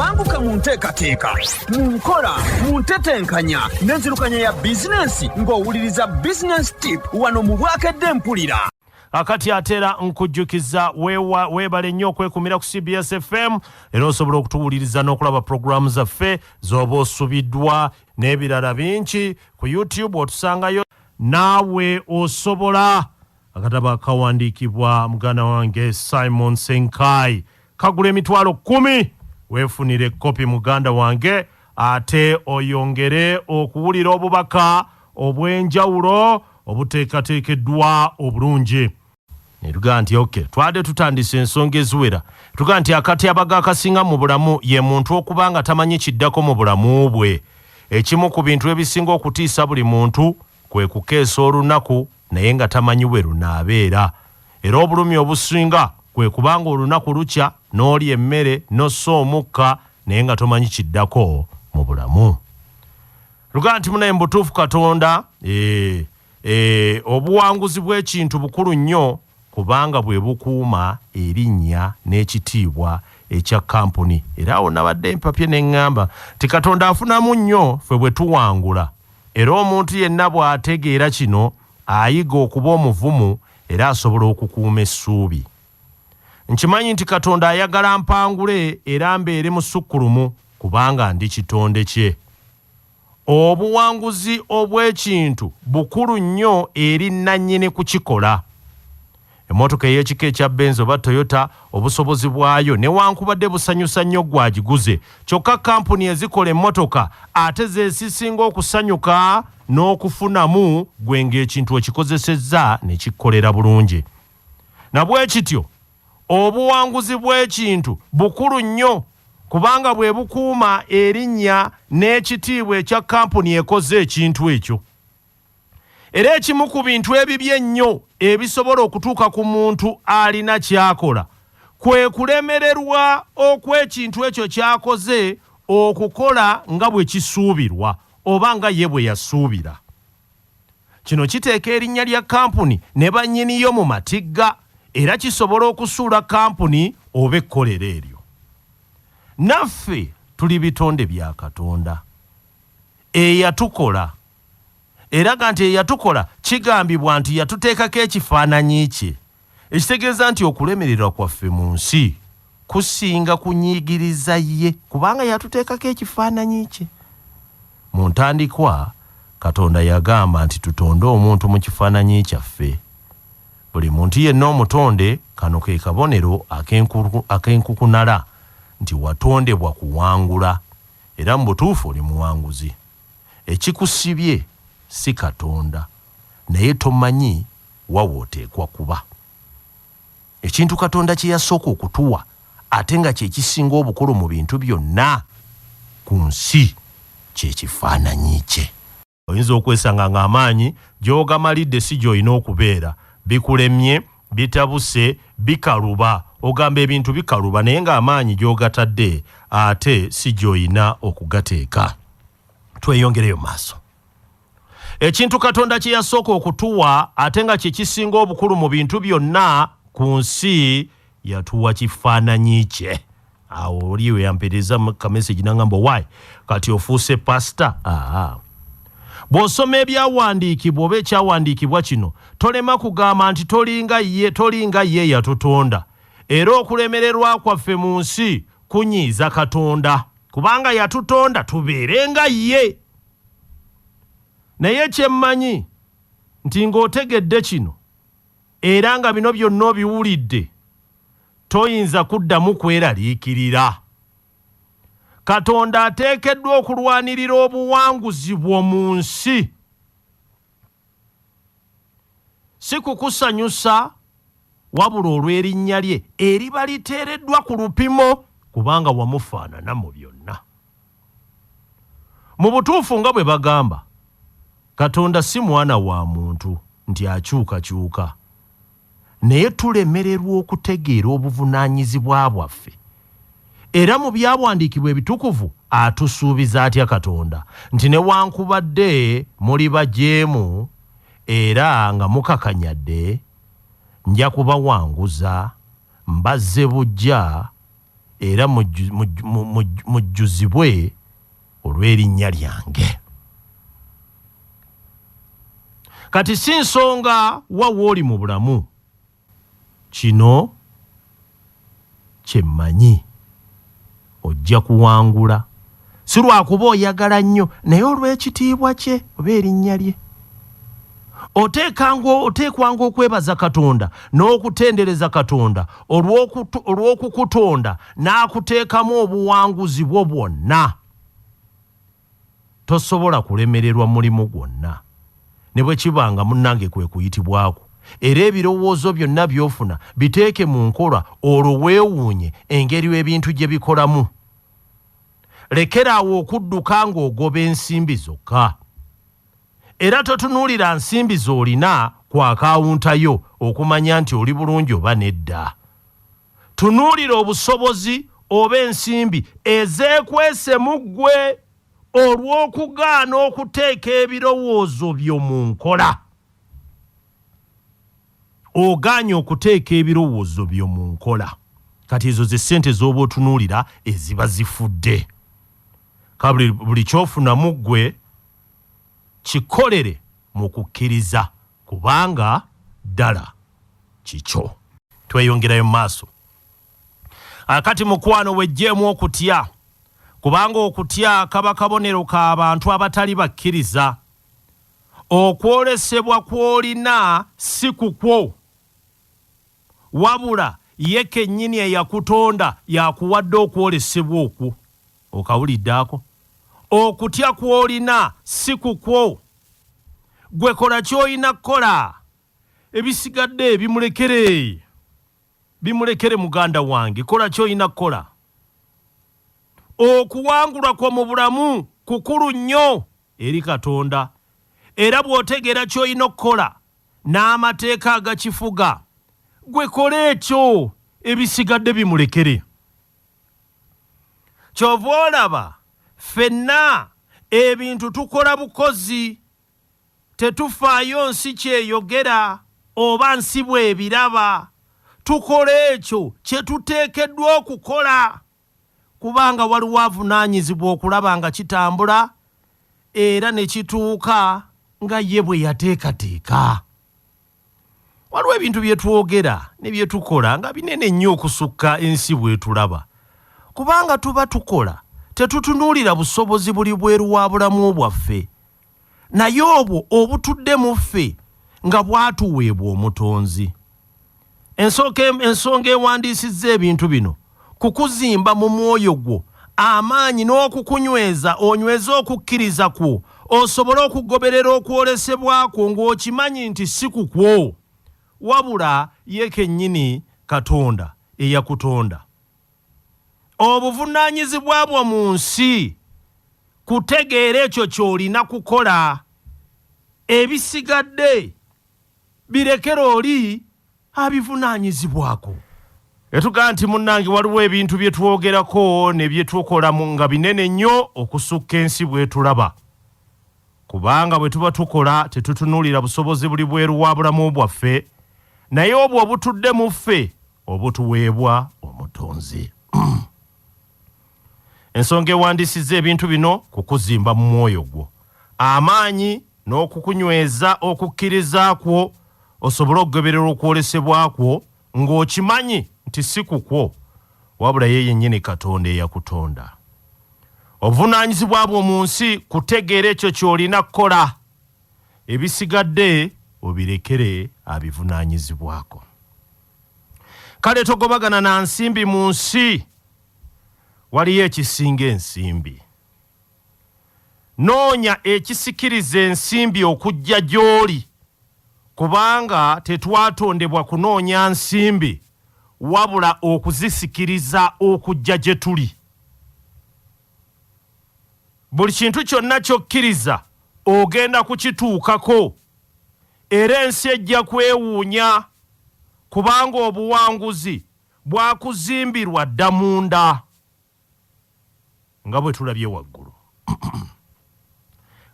Banguka mu nteekateeka, mu nkola, mu ntetenkanya n'enzirukanya ya bizinensi ng'owuliriza Business Tip wano mu Bwakedde Mpulira. Akati ate era nkujjukiza weebale nnyo okwekumira ku CBS FM, era osobola okutuwuliriza n'okulaba puroguramu zaffe z'oba osubiddwa n'ebirala bingi ku YouTube, otusangayo naawe osobola. Akatabo akawandiikibwa muganda wange Simon Senkai kagula 100,000. Weefunire kopi, muganda wange, ate oyongere okuwulira obubaka obw'enjawulo obuteekateekeddwa obulungi. Netugaa nti ok, twadde tutandise ensonga eziwera. Tugaa nti akatyabaga akasinga mu bulamu ye muntu okuba nga tamanyi kiddako mu bulamu bwe. Ekimu ku bintu ebisinga okutiisa buli muntu kwe kukeesa olunaku naye nga tamanyi we lunaabeera. Era obulumi obusinga kwe kubanga olunaku lukya n'olya emmere n'ossa omukka naye nga tomanyi kiddako mu bulamu. Lugaa nti munaye, mu butuufu Katonda obuwanguzi bw'ekintu bukulu nnyo kubanga bwe bukuuma erinnya n'ekitiibwa ekya kampuni. Era awo nabadde mpapye ne ŋŋamba nti Katonda afunamu nnyo ffe bwe tuwangula, era omuntu yenna bw'ategeera kino ayiga okuba omuvumu era asobola okukuuma essuubi. Nkimanyi nti Katonda ayagala mpangule era mbeere musukkulumu kubanga ndi kitonde kye. Obuwanguzi obw'ekintu bukulu nnyo eri nnannyini kukikola. Emmotoka ey'ekika ekya Benz oba Toyota obusobozi bwayo newankubadde busanyusa nnyo ggwe agiguze, kyokka kkampuni ezikola emmotoka ate ze zisinga okusanyuka n'okufunamu ggwe ng'ekintu okikozesezza ne kikkolera bulungi. Na bwe kityo obuwanguzi bw'ekintu bukulu nnyo kubanga bwe bukuuma erinnya n'ekitiibwa ekya kkampuni ekoze ekintu ekyo. Era ekimu ku bintu ebibi ennyo ebisobola okutuuka ku muntu alina ky'akola kwe kulemererwa okw'ekintu ekyo ky'akoze okukola nga bwe kisuubirwa oba nga ye bwe yasuubira. Kino kiteeka erinnya lya kkampuni ne bannyini yo mu matigga era kisobola okusuula kkampuni oba ekkolero eryo. Naffe tuli bitonde bya Katonda eyatukola. Eraga nti eyatukola kigambibwa nti yatuteekako ekifaananyi kye, ekitegeeza nti okulemererwa kwaffe mu nsi kusinga kunyiigiriza ye kubanga yatuteekako ekifaananyi kye. Mu ntandikwa, Katonda yagamba nti tutonde omuntu mu kifaananyi kyaffe. Buli muntu yenna omutonde, kano ke kabonero ak'enkukunala nti watondebwa kuwangula era mu butuufu oli muwanguzi. Ekikusibye si Katonda, naye tomanyi wa w'oteekwa kuba. Ekintu Katonda kye yasooka okutuwa ate nga kye kisinga obukulu mu bintu byonna ku nsi kye kifaananyi kye. Oyinza okwesanga ng'amaanyi gy'ogamalidde si gy'olina okubeera, bikulemye, bitabuse, bikaluba. Ogamba ebintu bikaluba naye ng'amaanyi gy'ogatadde ate si gy'olina okugateeka. Tweyongereyo mu maaso. Ekintu Katonda kye yasooka okutuwa ate nga kye kisinga obukulu mu bintu byonna ku nsi, yatuwa kifaananyi kye. Awo oli we yampeereza ka message n'angamba, "Why, kati ofuuse pasita?" Aa, bw'osoma ebyawandiikibwa oba ekyawandiikibwa kino, tolema kugamba nti tolinga ye, tolinga ye yatutonda. Era okulemererwa kwaffe mu nsi kunyiiza Katonda kubanga yatutonda tubeere nga ye. Naye kyemmanyi nti ng'otegedde kino era nga bino byonna obiwulidde, toyinza kuddamu kweraliikirira. Katonda ateekeddwa okulwanirira obuwanguzi bwo mu nsi, si kukusanyusa wabula olw'erinnya lye eriba liteereddwa ku lupimo kubanga wamufaanana mu byonna. Mu butuufu nga bwe bagamba, Katonda si mwana wa muntu nti akyukakyuka. Naye tulemererwa okutegeera obuvunaanyizibwa bwaffe. Era mu byawandiikibwa ebitukuvu atusuubiza atya Katonda nti newankubadde muli bajeemu era nga mukakanyadde, nja kubawanguza, mbazze buggya, era mujjuzibwe olw'erinnya lyange. Kati si nsonga wa w'oli mu bulamu, kino kye mmanyi, ojja kuwangula, si lwakuba oyagala nnyo, naye olw'ekitiibwa kye oba erinnya lye. Oteekwanga okwebaza Katonda n'okutendereza Katonda olw'okukutonda n'akuteekamu obuwanguzi bwo bwonna. Tosobola kulemererwa mulimu gwonna ne bwe kiba nga munnange kwe kuyitibwa kwo, era ebirowoozo byonna by'ofuna biteeke mu nkola olwo weewuunye engeri ebintu gye bikolamu. Lekera awo okudduka ng'ogoba ensimbi zokka. Era totunuulira nsimbi z'olina ku akawunta yo okumanya nti oli bulungi oba nedda. Tunuulira obusobozi oba ensimbi ezeekwese mu ggwe olw'okugaana okuteeka ebirowoozo byo mu nkola. Ogaanye okuteeka ebirowoozo byo mu nkola. Kati ezo ze ssente z'oba otunuulira eziba zifudde. Ka buli ky'ofuna mu ggwe kikolere mu kukkiriza kubanga ddala kikyo. Tweyongerayo mu maaso. Akati mukwano wejjeemu okutya, kubanga okutya kaba kabonero ka bantu abatali bakkiriza. Okwolesebwa kw'olina si kukwo, wabula ye kennyini eyakutonda y'akuwadde okwolesebwa okwo. Okawulidde ako? Okutya kw'olina si kukwo. Ggwe kola ky'olina kukola, ebisigadde bimulekere. Bimulekere muganda wange, kola ky'olina kukola. Okuwangulwa kwo mu bulamu kukulu nnyo eri Katonda, era bw'otegeera ky'olina okukola n'amateeka agakifuga, ggwe kola ekyo, ebisigadde bimulekere. Ky'ova olaba ffenna ebintu tukola bukozi, tetufaayo nsi ky'eyogera oba nsi bw'ebiraba. Tukola ekyo kye tuteekeddwa okukola kubanga waliwo avunaanyizibwa okulaba nga kitambula era ne kituuka nga ye bwe yateekateeka. Waliwo ebintu bye twogera ne bye tukola nga binene nnyo okusukka ensi bw'etulaba. Kubanga tuba tukola tetutunuulira busobozi buli bweru wa bulamu bwaffe, naye obwo obutudde mu ffe nga bwatuweebwa Omutonzi. Ensonga ewandiisizza ebintu bino kukuzimba mu mwoyo gwo amaanyi n'okukunyweza onyweze okukkiriza kwo osobole okugoberera okwolesebwa kwo ng'okimanyi nti si kukwo wabula ye kennyini Katonda eyakutonda. Obuvunaanyizibwa bwo mu nsi kutegeera ekyo ky'olina kukola, ebisigadde birekere oli abivunaanyizibwako. Etugaa nti munnange waliwo ebintu bye twogerako ne bye tukola nga binene nnyo okusukka ensi bw'etulaba. Kubanga bwe tuba tukola tetutunuulira busobozi buli bweru wa bulamu bwaffe, naye obwo obutudde mu ffe obutuweebwa Omutonzi. Ensonga ewandiisizza ebintu bino kukuzimba mu mwoyo gwo amaanyi n'okukunyweza okukkiriza kwo osobole okugoberera okwolesebwa kwo ng'okimanyi nti si kukwo wabula ye yennyini Katonda eyakutonda. Obuvunaanyizibwa bwo mu nsi kutegeera ekyo ky'olina kukola, ebisigadde obirekere abivunaanyizibwako. Kale togobagana na nsimbi mu nsi, waliyo ekisinga ensimbi. Noonya ekisikiriza ensimbi okujja gy'oli kubanga tetwatondebwa kunoonya nsimbi wabula okuzisikiriza okujja gye tuli. Buli kintu kyonna ky'okkiriza ogenda kukituukako era ensi ejja kwewuunya kubanga obuwanguzi bwakuzimbirwa dda munda. Nga bwe tulabye waggulu,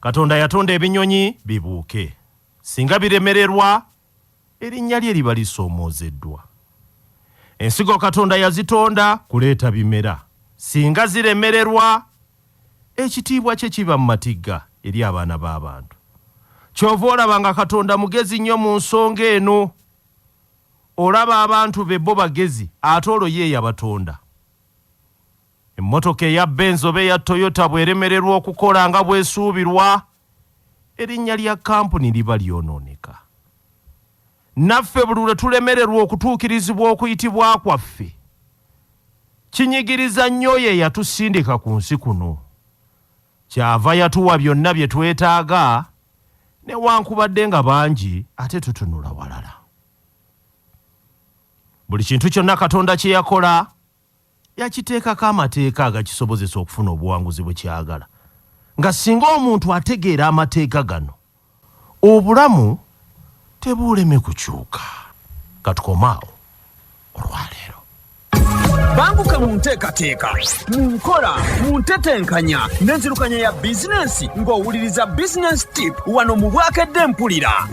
Katonda yatonda ebinyonyi bibuuke. Singa biremererwa, erinnya lye liba lisoomoozeddwa. Ensigo Katonda yazitonda kuleeta bimera. Singa ziremererwa, ekitiibwa kye kiba mu matigga eri abaana b'abantu. Ky'ova olaba nga Katonda mugezi nnyo mu nsonga eno. Olaba abantu be bo bagezi ate olwo ye eyabatonda. Emmotoka eya Benz oba eya Toyota bw'eremererwa okukola nga bw'esuubirwa, erinnya lya kkampuni liba lyonooneka. Naffe buli lwe tulemererwa okutuukirizibwa okuyitibwa kwaffe, kinyigiriza nnyo oyo eyatusindika ku nsi kuno. Ky'ava yatuwa byonna bye twetaaga newankubadde nga bangi ate tutunula walala. Buli kintu kyonna Katonda kye yakola yakiteekako amateeka agakisobozesa okufuna obuwanguzi bwe kyagala, nga singa omuntu ategeera amateeka gano, obulamu tebuuleme kukyuka. Katukome awo olwaleero. Banguka mu nteekateeka, mu nkola, mu ntetenkanya n'enzirukanya ya bizinensi ng'owuliriza Business Tip wano mu Bwakedde Mpulira.